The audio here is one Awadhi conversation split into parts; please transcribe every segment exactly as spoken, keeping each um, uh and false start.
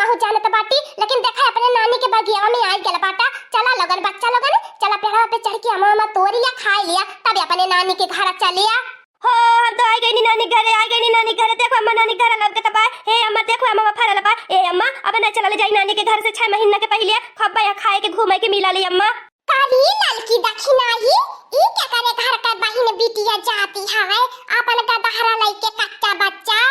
तू जानत बाटी, लेकिन देखा अपने नानी के बगियावा में आई गल बाटा। चला लोगन, बच्चा लोगन, चला पेड़वा पे चढ़ के अमवा, अमवा तोड़ लिया, खाई लिया, तब अपने नानी के घर चलिया। हो, हम तो आई गई नी नानी के घरे, आई गई नी नानी के घरे। देखो अम्मा, नानी के घर लौकत बा। हे अम्मा, देखो अमवा फरल बा। ए अम्मा, अब ना चला ले जाई नानी के घर से, छह महीना के पहिले खूब बया खाए के, घूमे के मिला ले अम्मा। काली ललकी दखिनाही, ई केकरे घर का बहिन बिटिया जाती हवे, अपन गदहरा लइके कच्चा बच्चा।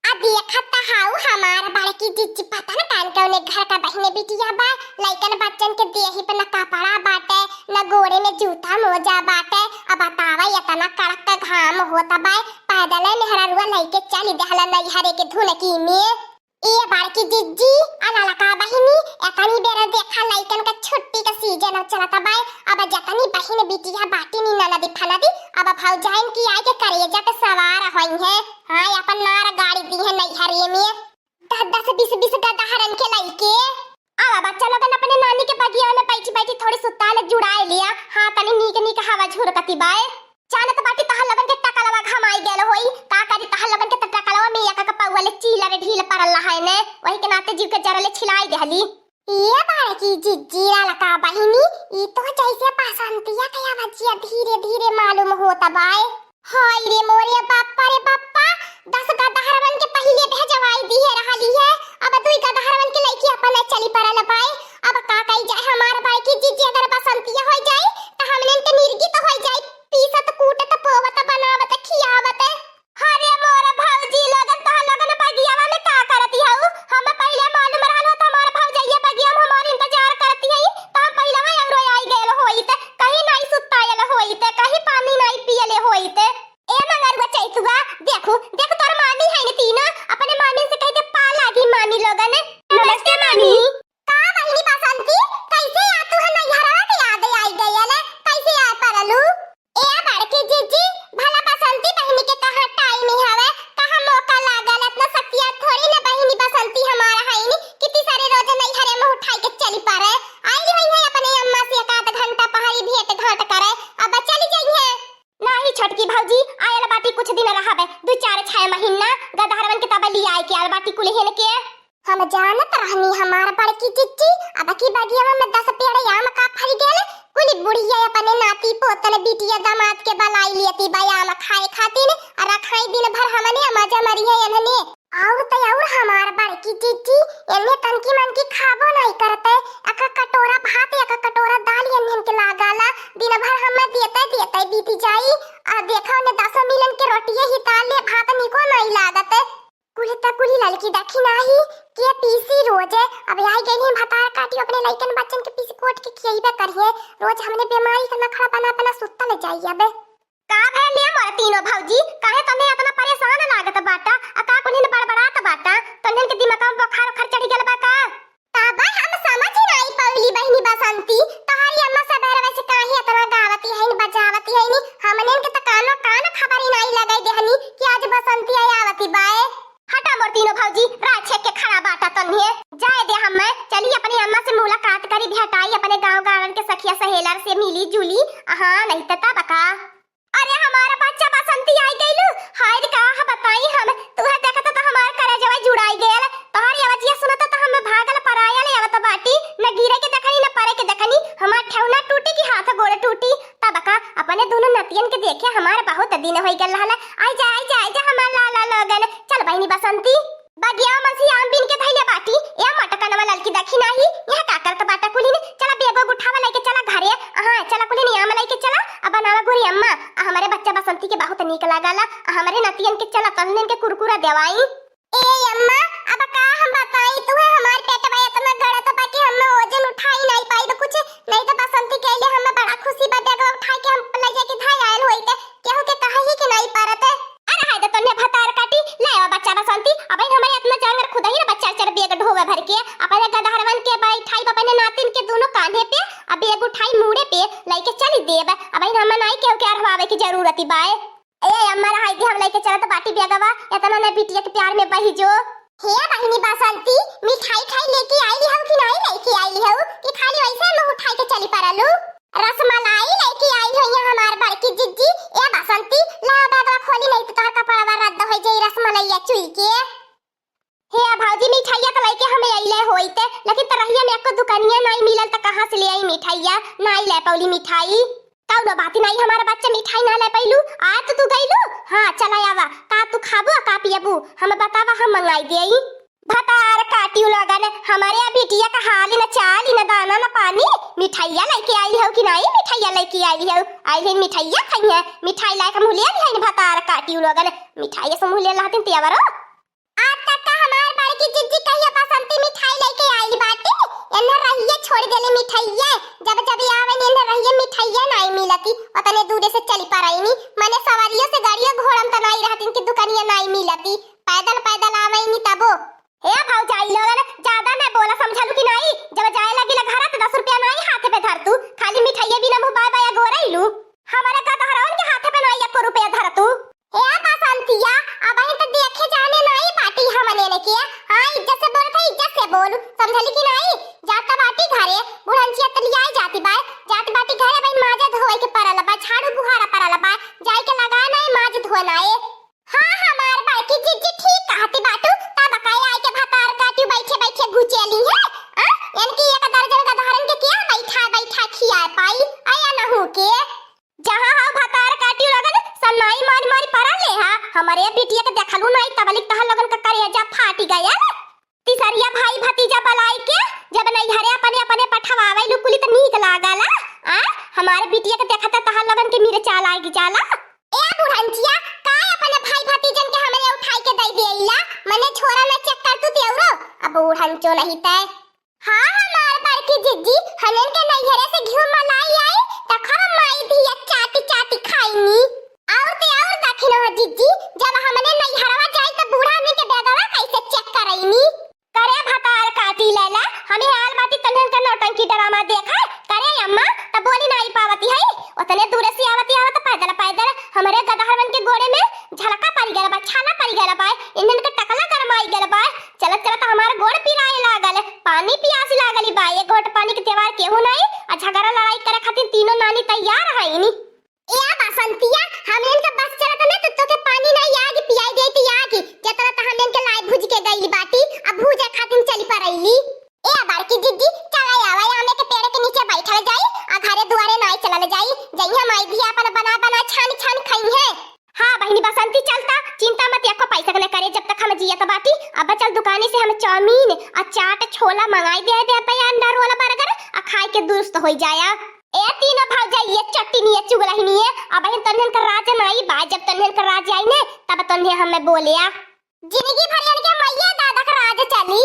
आ देखत त हाउ हमार बड़की जिज्जी, पता न कान कउने घर का बहिन बिटिया बा, लइकन बच्चन के देही पे न कपड़ा बाटे, न गोड़े में जूता मोजा बाटे। अब बतावा, एतना कड़क घाम होत बा, पैदल मेहररुआ लइके चली देहला नैहरे के धुनकी में। ए बड़की जिज्जी, आ ललका बहिनी, एतनी बेर देखा लइकन का छुट्टी का सीजन अब चलत बा। अब जतनी बहिन बिटिया बाटी नी ननदी फनदी, अब भौजाइन की आए के करेजा पे सवार होइहैं। हाँ, अपन नार गाड़ी दीहैं नैहरे में। दस दस बीस बीस गदहरन के लइके। अब बच्चा लोगन अपने नानी के बगिया में बैठी बैठी थोड़ी सुतान जुड़ाए लिया। हाँ, तनी नीक नीक हवा झुरकती बाए। जानत बाटी तहार लोगन के टकलवा घमाई गयल होई। का करी, तहार लोगन के त टकलवा में एक एक पौवा ले चीलर ढील परल रहे ने, वही के नाते जीव के जरले छिलाई देहली। ये बड़की जिज्जी ललका बहिनी, ई तो जैसे बसंतिया के आवाजिया धीरे धीरे मालूम होत बाए। हाय रे मोरे बाप्पा रे बाप्पा, दस गदहरवन के पहिले भेजवाई दिहे रहली है, अब दुई गदहरवन के लइके अपने चली परल बाए। अब का कई जाए, हमार बड़की जिज्जी अगर बसंतिया होई जाई, त हमने के निर्गित होई जाई। पीसत, कूटत, पोवत, बनावत, खियावत। अरे मोर भौजी लोगन, तोह लोगन बगियावा में का करती हऊ? हम पहिले मालूम रहल होत हमार भौजैया बगिया में हमार इंतजार करती हई, त हम पहिले वहीं अंगरो आई गयल होइत, कहीं नाई सुतायल होइत, कहीं पानी नाई पियले होइत। ए मंगरुआ चैतुआ, देखू, देख तोर मामी है न तीनों, अपने मामी से कह दे पा लागी मामी लोगन। नमस्ते मामी। का बहिनी बसंती, कैसे आ तू है नैहरवा के याद आई गयल, कैसे आ परलू? ए बड़की जिज्जी, भला बसंती बहिनी के कहाँ टाइम ही हवे, कहाँ मौका लागल, इतना सकिया थोड़ी न बहिनी बसंती हमार हईनी कि तीसरे रोज नैहरे मुँह उठाई के चली पड़े। आइल होइहैं अपने अम्मा से एक आध घंटा पहरी भेंट घाट करे, अब चली जइहैं। नाही छोटकी भौजी, आयल बाटी कुछ दिन रहबे, दू चार छह महीना, गदहरवन के तब लियाए के आयल बाटी कुलिहिन के। हम जानत रहनी हमार बड़की जिज्जी, अब की बगिया में दस पेड़ आम का फरी गेल, कुली बुढ़िया अपने नाती पोतन बिटिया दामाद के बलाई लेती बा आम खाए खातिर, आ रखाई दिन भर हमने मजा मरी है इन्हने। और त और हमार बड़की जिज्जी, इन्हें तनकी मनकी खाबो नहीं करते, एक कटोरा भात, एक कटोरा दाल इन्हन के लागाला, दिन भर हमें देते देते बीती जाई। आ देखा उन्हें दसों मिलन के रोटिये ही ताल ले, भात निको नहीं लागत। कुल त कुल ललकी दखिनाही के पीसी रोज। अब आई गई भतार काटी अपने लइकन बच्चन के पीसी कोट के खियइबे करिए। रोज हमने बीमारी का नखड़ा बना बना सुतल जाई अब। का भयल ले मोर तीनों भौजी, काहे तन्हे इतना परेशान लागत बाटा? आ का कुलिन बड़बड़ात बाटा? तन्हन के दिमाग में बुखार उखार चढ़ी गल बा का? बाबा, हम समझ नाई पौली बहिनी बसंती, तोहरी अम्मा सबेरवे से काहे इतना गावती हईन, बजावती हईन? हमनेन के त कानो कान खबरी नाई लगाई देहनी कि आज बसंती आई आवती बाए। हटा मोर तीनों भौजी, राह छेक के खड़ा बाटा तन्हे। जाए दे हम्मे, चली अपनी अम्मा से मुलाकात करी, भेटाई अपने गाँव गाड़न के सखिया सहेलर से मिली जुली। हाँ, नहीं त तब का। अरे हमारा बच्चा बसंती आई गइलू, हाय रे का ह बताई हम, तुहे देखत त हमार करेजवा जुड़ाई गयल, तोहरी आवाजिया सुनत त हम भागल परायल आवत बाटी, न गिरे के देखनी न परे के देखनी, हमार ठेहुना टूटी की हाथ गोड़ टूटी। तब का अपने दोनों नतियन के देखे हमार बहुत दिन होई गल रहल। आई जा, आई जा, आई जा हमार लाला लोगन। चल बहिनी बसंती, बगिया में से आम बीन के धइले बाटी, ए मटकनवा ललकी दखिनाही, यहाँ का करत बाटा कुलिन? चला बेगो गुठावा लइके चला घरे, हाँ चला कुलिन आम लइके चला, अब बनावा गोरी अम्मा, आ हमरे बच्चा बसंती के बहुत नीक लागला, आ हमरे नतियन के चला तन्हन के कुरकुरा देवाई। ए अम्मा, अब का हम बताई तुहे, हमार पेटवा इतना गड़त बा कि हम ओजन उठाई नहीं पाइब कुछ, नहीं तो बसंती के लिए हमें बड़ा खुशी बा, बेगवा उठाई के हम ले जाके धाई आयल होई ते, केहू के कहे ही के नहीं परत। अरे हाय दे तन्हे भतार काटी, ले आवा बच्चा बसंती, अब हमरे इतना जांगर खुदही ना बच्चा चर बेग ढोवे भर के, अपने गदहरवन के बैठाई अपने नातिन के दोनों कान्हे पे, अब बेग उठाई मूड़े पे, लइके चली देब, अब हम नाई केहू के अरहवावे की जरूरत ही बाए। ए अम्मा, रहाई दे, हम लइके चलत बाटी बेगवा, इतना ना बिटिया के प्यार में बही जो। हे बहिनी बसंती, मिठाई खाई लेके आइली हऊ कि नाई लेके आइली हऊ कि खाली वैसे मुंह उठाई के चली परलू? रसमलाई लेके आई होइहैं हमार बड़की जिज्जी। ए बसंती, ला बेगवा खोली, नहीं तो तोहर कपड़वा रद्द हो जाई रसमलैया चुई के। हे भौजी, मिठाइया त लइके हमें अइले होइते, लेकिन त रहिया में एको दुकानिया नाई मिलल, त कहाँ से ले आई मिठाइया? नाई ले पौली मिठाई। कौनो बात नाई, हमारा बच्चा मिठाई ना ले पैलू, आ तो तू गइलू। हाँ, चला आवा, का तू खाबू आ का पियबू, हम बतावा, हम मंगाई देई। भतार काटियो लगन, हमारे बिटिया का हाल न चाल न दाना न पानी। मिठाइया लइके आई हो कि नाई? मिठाइया लइके आई हो, आई है मिठाइया खाई है, मिठाई लायक मुँह ले आई है। भतार काटियो लगन, मिठाइया से मुँह ले लातिन तेवरो। आज तक का हमार बड़की जिज्जी कहिया बसंती मिठाई लइके आइल बाटी, एन्हर रहिए छोड़ देले मिठाइया। जब जब आवे एन्हर रहिए मिठाइया नाई मिलती, ओतने दूरे से चली परइनी। मने सवारियों से गाड़ियों घोड़म त नाई रहतिन कि दुकानिया नाई मिलती, पैदल पैदल आवेनी तबो। हे भौजाई लोगन, ज्यादा न बोला, समझलू कि नाई? जब जाए लगिला घर त दस रुपया नाई हाथे पे धर तू, खाली मिठाइया बिना मुँह बाय बाय गोरैलू। हमारे गदहरवन के हाथे पे नाई एको रुपया धर तू। ए बसंतिया, अबहिन त देखे जाने नाई बाटी हमने ने के। हाँ, इज्जत से बोलत है, इज्जत से बोलू, समझली कि नाई? जात बाटी घरे, बुढ़ंचिया त लियाई जाती बाय, जात बाटी घरे, अबहिन माजा धोए के परल बा, झाड़ू बुहारा परल बा, जाए के लगा नाई माज धोए नाई। हाँ, हमार बड़की जिज्जी ठीक कहती बाटू, तब काहे आई के भतार काटियो बैठे बैठे घुचेली है? आ? इनकी एक दर्जन गदहरन के क्या बैठा बैठा खिया पाई? आया नहू के। जहाँ हाउ भतार काटियो लगन, सन्नाई मारी मारी परल ले हा। हमारे बिटिया के देखलू नाई, तबलिक तहर लोगन का करेजा फाटी गया। तिसरिया भाई भतीजा बलाई के जब नैहरे अपने अपने पठवावे लुकुली त नीक लागला। आ? हमारे बिटिया के देखते तहर लोगन के मिर्चा लाग जाला। ए बुढ़ंचिया, काय अपने भाई भतीजन के हमरे उठाई के दई देइला? मने छोरा न चेक कर तू तेउरो। अब बुढ़ंचो नहीं तय। हाँ, हमार बड़की जिज्जी, हमन के नैहरे से घिउ मलाई आई, त खूब माई धिया चाटी चाटी खाइनी। और ते और दखिनो ह जिज्जी, जब हमने नैहरवा जाई त बूढ़ा हमनी के बैगवा कैसे चेक करैनी? करे भतार काटी लैला, हमें आल बाटी तन्हन का नौटंकी ड्रामा देखा। करे अम्मा, त बोली नाई पावती है, ओतने दूरे से आवती आवत पैदल पैदल हमरे गदहरवन के गोड़े में झलका पड़ गल बा, छाला पड़ गल बा, इन्हन के टकला गरमाई गल बा। चलत चलत हमार गोड़ पिराए लागल, पानी पियास लागल बा। एक घोट पानी के तेवार केहू नाई, आ झगड़ा लड़ाई करे खातिर तीनों नानी तैयार हईनी। ए बसंतिया, हमन के बस चलत ना तो तोके पानी नाई आगे पियाई देती आगे, जतना त हमन के लाई भुज के गइल बाटी, अब भूजे खातिर चली परैली। ए बड़की जिज्जी, चला आवा, आमे के पेड़ के नीचे बैठल जाई, आ घरे दुआरे नाई चलल जाई, जइहा माई धिया अपन बना बना छान छान खई है। हाँ बहिनी बसंती, चलता, चिंता मत, एको पैसा के न करे, जब तक हम जियत बाटी। अब चल दुकाने से हम चाउमीन आ चाट, छोला मंगाई दे दे, अब अंडा रोल, बर्गर आ खाई के दुरुस्त होई जाया। ए तीनों भौजाई, ये चट्टी नहीं है, चुगलही नहीं है, अब हम तन्हन का राज नाई बा, जब तन्हन का राज आई ने, तब तन्हे हमें बोले आ। जिंदगी भर इनके मैया दादा का राज चली।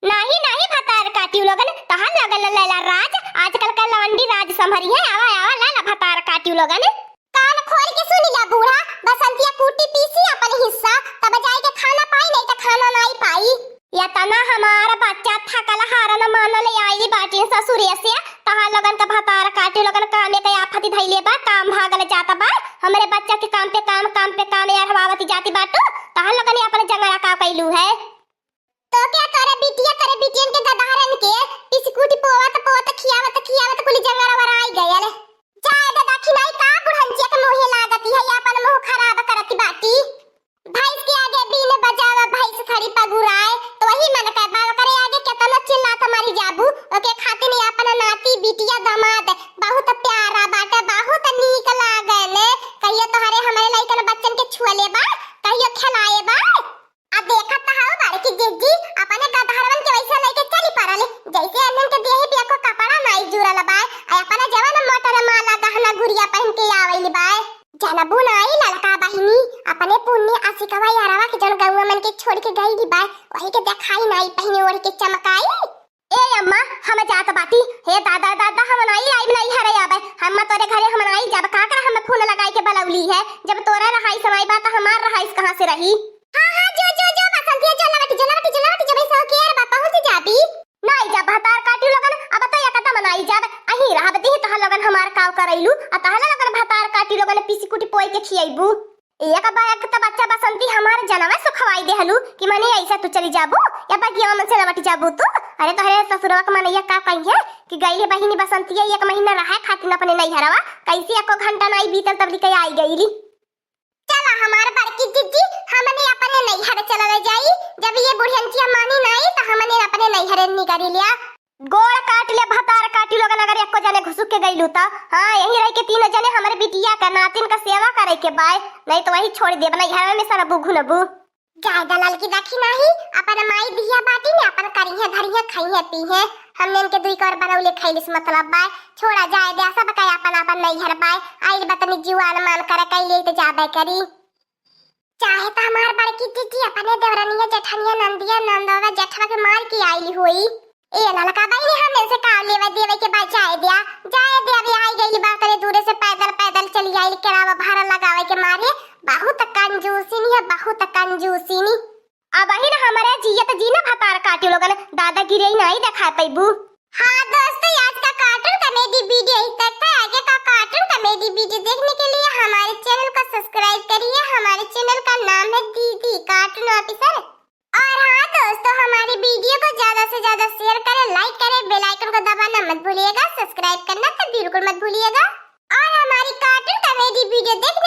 नाही, नाही, भतार काटियो लोगन, तहार लगल लैला राज, आजकल का लवंडी राज संभरी है, आवा, आवा, लैला भतार काटियो लोगन। कान खोल के सुन ला बूढ़ा, बसंतिया कूटी पीसी अपन हिस्सा, तब जाए के खाना पाई, नहीं त खाना नाई पाई। या तना हमार बच्चा थकल हारन मानल आई बाटिन ससुरे से, तहार लोगन का भतार काटियो लोगन कामे के आफत धैले बा, काम भागल जात बा, हमरे बच्चा के काम पे काम, काम पे काम अरहवावत जाती बाटू, तहार लोगन अपन जंगरा का कैलू है। तो क्या तोरे बिटिया, तोरे बिटियन के गदहरन के पिसकुटी पोवत, पोवत, खियावत, खियावत कुल जंगरवा आई गयल। जाए दे दखिनाई का बुढ़ंचिया के मुँहे लागती है, आपन मुँह खराब करती बाटी। भैंस के आगे बीन बजावा, भैंस खड़ी पगुराए, तो वही मन कर बा, ओकरे आगे केतना चिल्लात मरी जाबू, ओके खातिर अपन नाती, बिटिया, दामाद बहुत प्यारा बाटे, बहुत नीक लागल। कहियो तोहरे हमरे लइकन बच्चन के छुअले बा, कहियो खेलाए बा? आ देखत त हऊ बड़की जिज्जी, अपने गदहरवन के वैसे लेके चली पड़ल, जैसे अन्हन के देह पे एको कपड़ा नाई जुड़ल बाय, आ अपना जवन मोटर माला गहना गुरिया पहन के आवैल बाय। जनबू नाई ललका बहिनी, अपने पुन्नी असिकवा यारवा के जौन गौआ मन के छोड़ के गइल बाय, वही के देखाई नाई पहिने ओढ़ के चमकाई। ए अम्मा, हम जात बाटी। हे दादा, दादा, हम नाई आइब, नाई हरे आबे। हम तोरे घरे हम नाई जाब। का कर हम फोन लगाई के बलौली है? जब तोरा रहाइस नाई बा, त हमार रहाइस कहाँ से रही? हाँ, हाँ, जो, जो, जो, बसंतिया, जो लवटी, जो लवटी, जो लवटी, जब ऐसा केर बा, पहुँच जाबी। नाई जाब, भतार काटी लोगन, अब तो एकदम नाई जाब। अहीं रहब, दिही तहा लोगन हमार काव करैलू, आ तहा लोगन भतार काटी लोगन पीसी कुटी पोई के खियैबू। एक बार एक त बच्चा बसंती हमार जनवा सुखवाई देहलू कि मने ऐसा तू चली जाबू या बगिया मन से लवट जाबू तू। अरे तोहरे ससुरवा के मनैया का कही है कि गई है बहिनी बसंतिया एक महीना रहे खातिर अपने नैहरवा, कैसे एको घंटा नाई बीतल तब लिखे आई गईली। चला हमार बड़की जिज्जी, हमने अपने नैहर चलल जाई। जब ये बुढ़ियनचिया मानी नाई त हमने अपने नैहरे निकरी लिया। गोड़ काट ले भतार काटी लोगन, अगर एको जने घुसुक के गइलू त। हाँ, यही रह के तीनों जने हमरे बिटिया का नातिन का सेवा करे के बाय, नहीं तो वही छोड़ देब नैहर में सरबू घुनबू। जाए दलाल की देखी नाही, अपन माई दिया बाटी ने, अपन करिहे धरिहे खाइहे पीहे। हमने इनके दुई कौर बनौले खैलिस मतलब बाय, छोड़ा जाए दे, सब का अपन अपन नैहर बाय। आइल बतनी जुआन मान करे कैले त जाबे करी। चाहे त हमार बड़की जीजी अपने देवरनिया जेठनिया नंदिया नंदवा जेठवा के मार के आइल होई। ए ललका बहिनी, हमने से का लेवे देवे के बा, जाए दिया, जाए दिया। अभी आई गइल बा तनी दूरे से पैदल पैदल चली आइल, केरावा भाड़ा लगावे के मारे। बहुत कंजूसिनी है, बहुत कंजूसिनी। अब ही ना हमारे जियत जी ना भतार काटी लोगन, दादागिरी नहीं दिखा पैबू। हाँ दोस्तों, आज का कार्टून कॉमेडी वीडियो यहीं तक था। आगे का कार्टून कॉमेडी वीडियो देखने के लिए हमारे चैनल को सब्सक्राइब करिए। हमारे चैनल का नाम है दीदी कार्टून ऑफिसर। और हाँ दोस्तों, हमारी वीडियो को ज्यादा से ज्यादा शेयर करें, लाइक करें, बेल आइकन को दबाना मत भूलिएगा, सब्सक्राइब करना तो बिल्कुल मत भूलिएगा। और हमारी कार्टून कॉमेडी वीडियो देखने